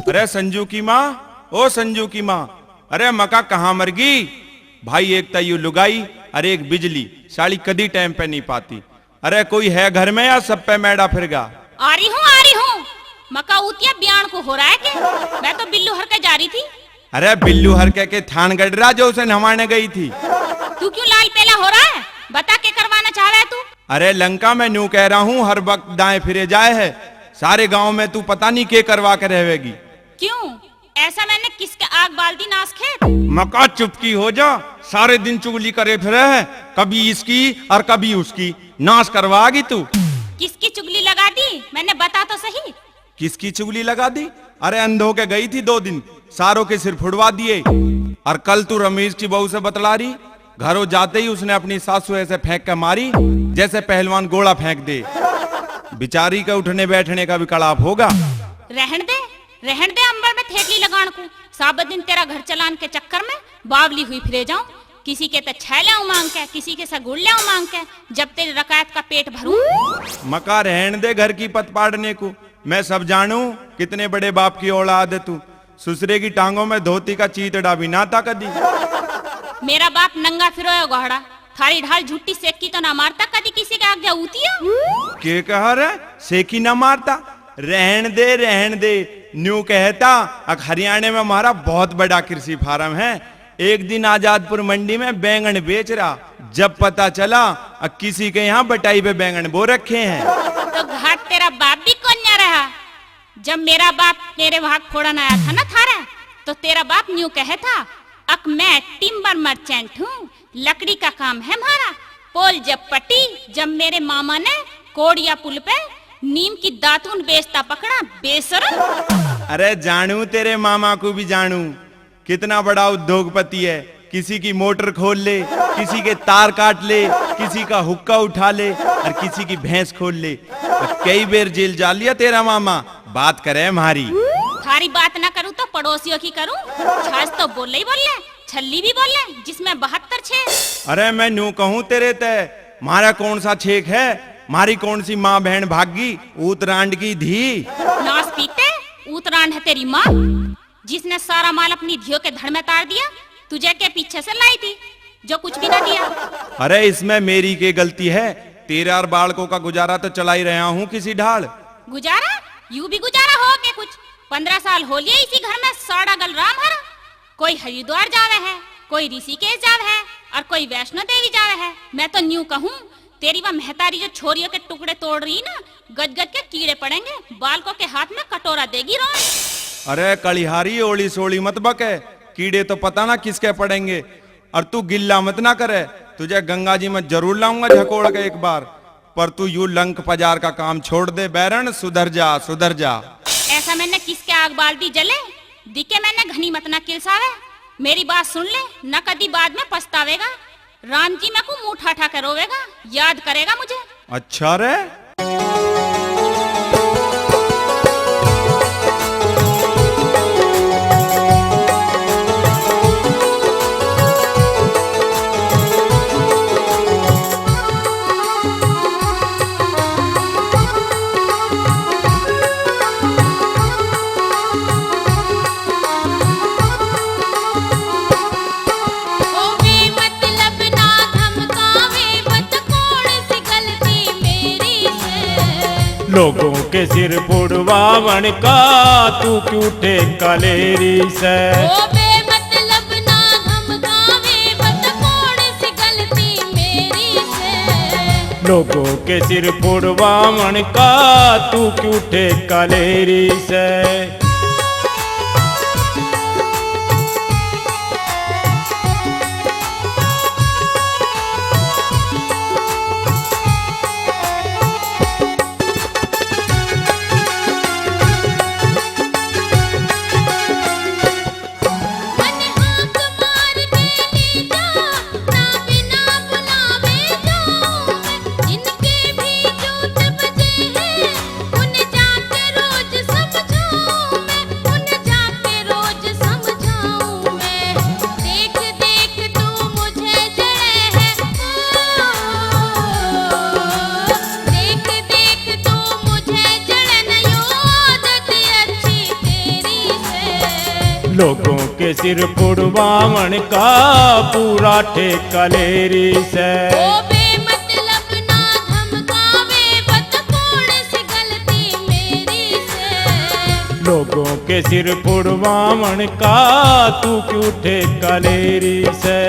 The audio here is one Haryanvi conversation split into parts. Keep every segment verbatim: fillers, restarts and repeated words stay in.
अरे संजू की माँ, ओ संजू की माँ, अरे मका कहाँ मरगी? भाई, एक तो यू लुगाई, अरे एक बिजली, साली कदी टाइम पे नहीं पाती। अरे कोई है घर में या सब पे मैडा फिरगा? आ रही हूँ, आ रही हूँ। मका ऊतिया ब्याण को हो रहा है के? मैं तो बिल्लू हर के जा रही थी। अरे बिल्लू हर के, के थान गढ़ रहा जो उसे नहवाने गई थी। तू क्यों लाल पीला हो रहा है? बता, के करवाना चाह रहा है तू? अरे लंका, मैं न्यू कह रहा हूँ, हर वक्त दाएं फिरे जाए है। सारे गांव में तू पता नहीं के करवा के रहेगी। क्यों? ऐसा मैंने किसके आग बाल दी नास खेत? मका चुपकी हो जा, सारे दिन चुगली करे फिरे है, कभी इसकी और कभी उसकी। नाश करवागी तू। किसकी चुगली लगा दी मैंने, बता तो सही। किसकी चुगली लगा दी? अरे अंधो के गई थी दो दिन, सारों के सिर फुड़वा दिए। और कल तू रमेश की बहू से बतला रही, घरों जाते ही उसने अपनी सासू ऐसे फेंक के मारी जैसे पहलवान गोला फेंक दे। बेचारी के उठने बैठने का भी कड़ाप होगा। रहन दे, रहन दे अंबर में थेतली लगान को। साबत दिन तेरा घर चलान के चक्कर में बावली हुई फिरे जाऊं। किसी के ते छह ल्याऊं मांग के, किसी के से गुड़ ल्याऊं मांग के, जब तेरी रकायत का पेट भरूं। मका रहन दे घर की पत पाड़ने को, मैं सब जानू। कितने बड़े बाप की औलाद है तू। ससुरे की टांगों में धोती का चीतड़ा भी ना था कदी। मेरा बाप नंगा फिरोया गोहड़ा, थारी ढाल झूठी सेकी तो ना मारता कदी किसी के आगे ऊतिया। के कहा रे, सेकी ना मारता? रहन दे, रहन दे। न्यू कहता, अक हरियाणा में हमारा बहुत बड़ा कृषि फार्म है। एक दिन आजादपुर मंडी में बैंगन बेच रहा, जब पता चला, अक किसी के यहाँ बटाई पे बैंगन बो रखे हैं। तो घाट तेरा बाप भी कोन्या रहा। जब मेरा बाप मेरे भाग फोड़न आया था ना थारा, तो तेरा बाप न्यू कहे था, अक मैं टिम्बर मर्चेंट हूँ, लकड़ी का काम है म्हारा। पोल जब पटी, जब मेरे मामा ने कोड़िया पुल पे नीम की दातून बेचता पकड़ा, बेशरम। अरे जानू, तेरे मामा को भी जानू, कितना बड़ा उद्योगपति है। किसी की मोटर खोल ले, किसी के तार काट ले, किसी का हुक्का उठा ले और किसी की भैंस खोल ले। और कई बेर जेल जा लिया तेरा मामा, बात करे म्हारी। थारी बात ना करूँ तो पड़ोसियों की करूँ। छाछ तो बोले ही बोले, छल्ली भी बोले, जिसमें बहत्तर छेद। अरे मैं न्यू कहूँ तेरे ते, म्हारा कौन सा छेक है, म्हारी कौन सी माँ बहन भागी, ऊतरांड की धी। नास पीते, ऊतरांड है तेरी माँ, जिसने सारा माल अपनी धियो के धड़ में तार दिया। तुझे के पीछे से लाई थी, जो कुछ भी ना दिया। अरे इसमें मेरी के गलती है, तेरे और बालकों का गुजारा तो चला ही रहा हूँ किसी ढाल। गुजारा? यू भी गुजारा हो के कुछ? पन्द्रह साल हो लिए इसी घर में साड़ा गल रहा हमारा। कोई हरिद्वार जावे है, कोई ऋषिकेश जावे है और कोई वैष्णो देवी जावे है। मैं तो न्यू कहूँ, तेरी वह महतारी जो छोरियों के टुकड़े तोड़ रही ना, गज गज के कीड़े पड़ेंगे, बालकों के हाथ में कटोरा देगी रोज। अरे कलिहारी, ओली सोली मत बके, कीड़े तो पता ना किसके पड़ेंगे। और तू गिल्ला मत ना करे, तुझे गंगा जी में जरूर लाऊंगा झकोड़ के एक बार, पर तू यू लंक पजार का काम छोड़ दे बैरन, सुधर जा, सुधर जा। ऐसा मैंने किसके आग बाल दी जले, दिखे मैंने घनी मत ना किलसावे। मेरी बात सुन ले, न कदी बाद में पछतावेगा। राम जी मैं को मुंह ठाठा के रोवेगा, याद करेगा मुझे। अच्छा रे। लोगों के सिर फुड़वावण का तू क्यों ठेका ले रही सै? ओ बेमतलब ना धमकावे, बत कौन सी गलती मेरी सै? लोगों के सिर फुड़वावण का तू क्यों ठेका ले रही सै? लोगों के सिर फुड़वावण का पूरा ठेका ले रही सै। ओ बेमतलब ना धमकावे, बत कौन सी गलती मेरी सै? लोगों के सिर फुड़वावण का तू क्यों ठेका ले रही सै?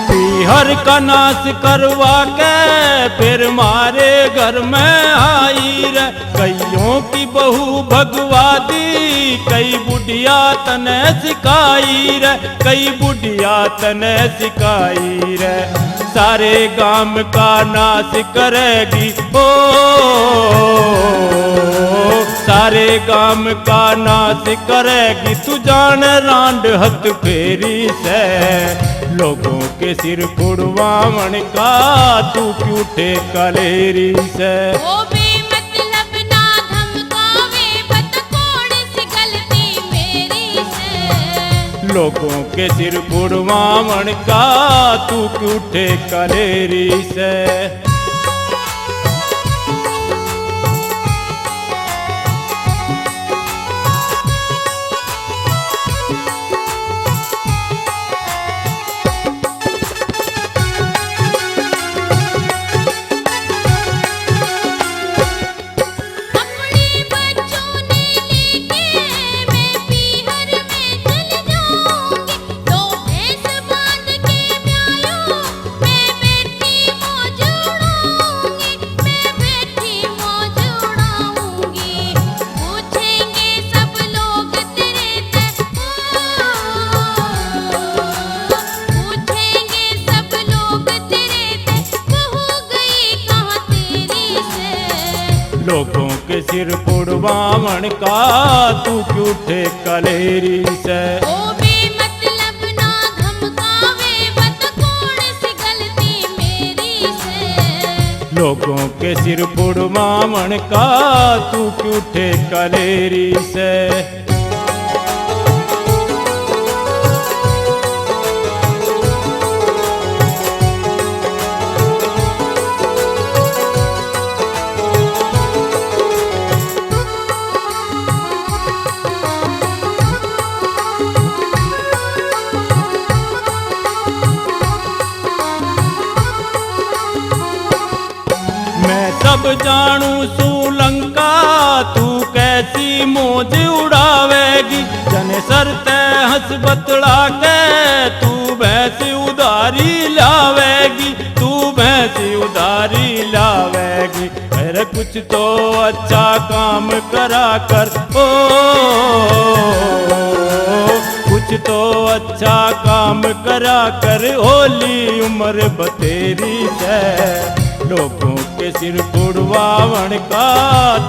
पीहर का नाश करवा के फिर मारे घर में आई रे। कईयों की बहू भगवा दी, कई बुढ़िया तने सिखाई रे, कई बुढ़िया तने सिखाई रे। सारे गांव का नाश करेगी, ओ, सारे गांव का नाश करेगी, तू जान रांड हथ फेरी सै। लोगों के सिर फुड़वावण का तू क्यों ठेका ले रही सै? ओ बेमतलब ना धमकावे, बत कौन सी गलती मेरी सै? लोगों के सिर फुड़वावण का तू क्यों ठेका ले रही सै? अपने बच्चों ने लेके मैं पीहर में चल जाऊंगी। दो भैंस बांध के ब्यायो, मैं बैठी मौज उड़ाऊंगी, मैं बैठी मौज उड़ाऊंगी। पूछेंगे सब लोग तेरे ते, ओ, पूछेंगे सब लोग तेरे ते, बहू गई कहाँ तेरी सै? लोगों के सिर फुड़वावण का तू क्यों ठेका ले रही सै? ओ बेमतलब ना धमकावे, बत कौन सी गलती मेरी सै? लोगों के सिर फुड़वावण का तू क्यों ठेका ले रही सै? मैं सब जानू सू लंका, तू कैसी मौज उड़ावेगी। जने सर तै हंस बतला के तू भैंस उधारी लावेगी, तू भैंस उधारी लावेगी। अरे कुछ तो अच्छा काम करा कर, ओ, कुछ तो अच्छा काम करा कर, होली उम्र बतेरी सै। लोगों के सिर फुड़वावण का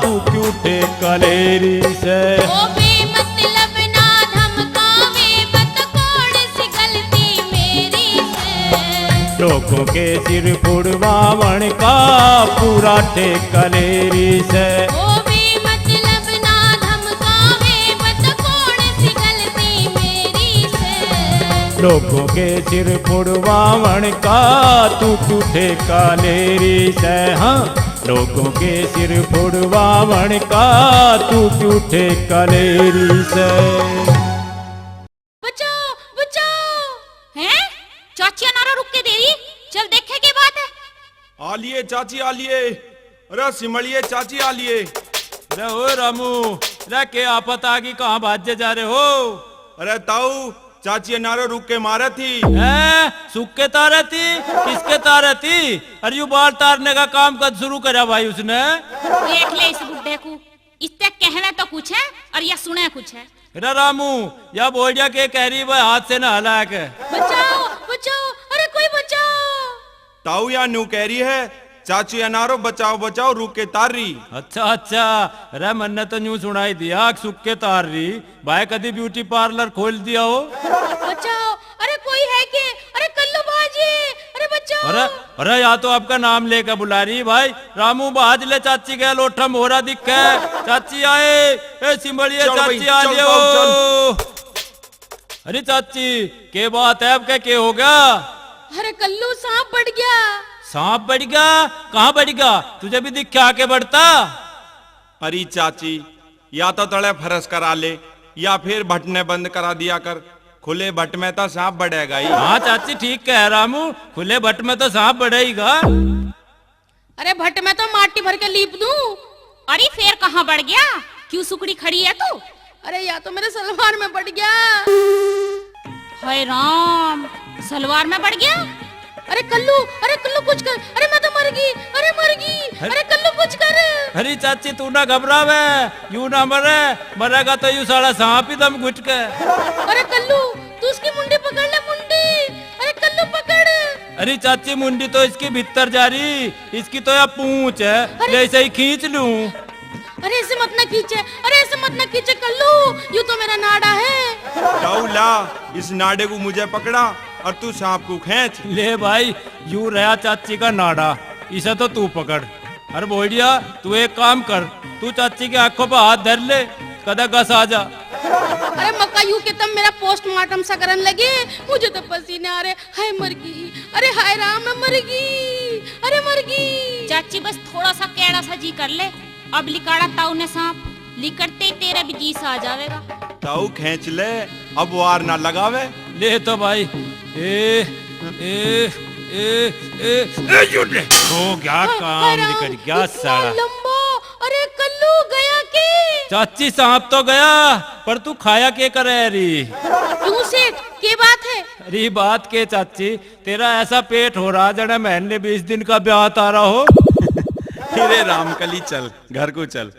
तू क्यों ठेका ले रही सै? ओ बेमतलब ना धमकावे, बत कौन सी गलती मेरी सै? लोगों के सिर फुड़वावण का पूरा ठेका ले रही सै। ओ बेमतलब ना धमकावे, बत कौन सी गलती मेरी सै? लोगों के सिर फुड़वावण का तू क्यों ठेका ले रही सै? हाँ, लोगों के सिर फुड़वावण का तू क्यों ठेका ले रही सै? बचाओ, बचाओ। हैं? चाची अनारो रुक के दे रही। चल देखे के बात है। आ लिए चाची, आ लिए। अरे सिमलिए चाची, आ लिए। अरे ओ रामू, अरे के आफत आ गई, कहाँ भाजे जा रहे हो? अरे ताऊ, चाची अनारो रुक के मारे थी। हैं? सुख के तारे थी? किसके तारे थी? अरे यू बाल तारने का काम कद शुरू करा भाई उसने? देख ले इस बुड्ढे को, इससे कहवे तो कुछ है और या सुने कुछ है। अरे रामू, या बोलिया के कह रही भाई, हाथ से ना हलाया के। बचाओ, बचाओ, अरे कोई बचाओ। ताऊ या न्यू कह रही है, चाची अनारो बचाओ बचाओ, रुक के तार रही। अच्छा अच्छा, अरे मन्ने तो न्यू सुनाई दिया कि सुख के तार रही। भाई कदी ब्यूटी पार्लर खोल दिया हो। बचाओ, अरे कोई है के? अरे कल्लू बाजी, अरे बचाओ। अरे अरे, या तो आपका नाम लेके बुला रही भाई। रामू, बाज ले, चाची के लोठा मोहरा दिखे। चाची आए, ए सिमड़िए, चल भाई, चाची आ चल, लियो। चल, चल। अरे चाची, के बात है आपके, के हो गया? अरे कल्लू, सांप बढ़ गया। सांप बढ़ गया? कहाँ बढ़ गया? तुझे भी दिख के आके बढ़ता? अरे चाची, या तो तले फरस करा ले, या फिर भट ने बंद करा दिया कर। खुले भट में तो सांप बढ़ेगा ही। हाँ चाची, ठीक कह रामू, खुले भट में तो सांप बढ़ेगा। अरे भट में तो माटी भर के लीप दूं। अरे फेर कहाँ बढ़ गया? क्यों सुकड़ी खड़ी है तू? अरे या तो मेरे सलवार में बढ़ गया। हाय राम, सलवार में बढ़ गया? अरे कल्लू, अरे कल्लू कुछ कर, अरे मैं तो मर गई, अरे मर गई, अरे कल्लू कुछ कर। अरे चाची तू ना घबरावे, यू ना मरे, मरेगा तो यू साला सांप ही दम घुट के। अरे कल्लू, तू उसकी मुंडी पकड़ ले, मुंडी। अरे कल्लू पकड़। अरे चाची मुंडी तो इसकी भीतर जा रही, इसकी तो या पूंछ है, अरे ले इसे ही खींच लूं। अरे इसे मत ना खींचे, अरे इसे मत ना खींचे कल्लू, यू तो मेरा नाड़ा है। दाऊ ला, इस नाड़े को मुझे पकड़ा और तू सांप को खींच। ले भाई, यू रहा चाची का नाड़ा, इसे तो तू पकड़। अरे बोइडिया, तू एक काम कर, तू चाची की आंखों पे हाथ धर ले, कदा गस आ जा। अरे मक्का यू के तम मेरा पोस्टमार्टम सा करन लगे, मुझे तो पसीने आ रहे। हाय मर गई, अरे हाय राम, मैं मर गई, अरे मर गई। चाची बस थोड़ा सा कैड़ा सा जी कर ले, अब लिकाड़ा ताऊ ने सांप, लिकड़ते ही तेरा भी जी सा आ जावेगा। ताऊ खींच ले, अब वार ना लगावे। ले तो भाई, ए, ए, ए, ए, ए, यो ले। हो गया काम, निकल गया साला। लंबा, अरे कल्लू गया के? चाची सांप तो गया, पर तू खाया के करे री? क्यों सेठ, के बात है? अरे बात के चाची, तेरा ऐसा पेट हो रहा जने महीने बीस दिन का ब्याह तारा हो। अरे रामकली चल, घर को चल।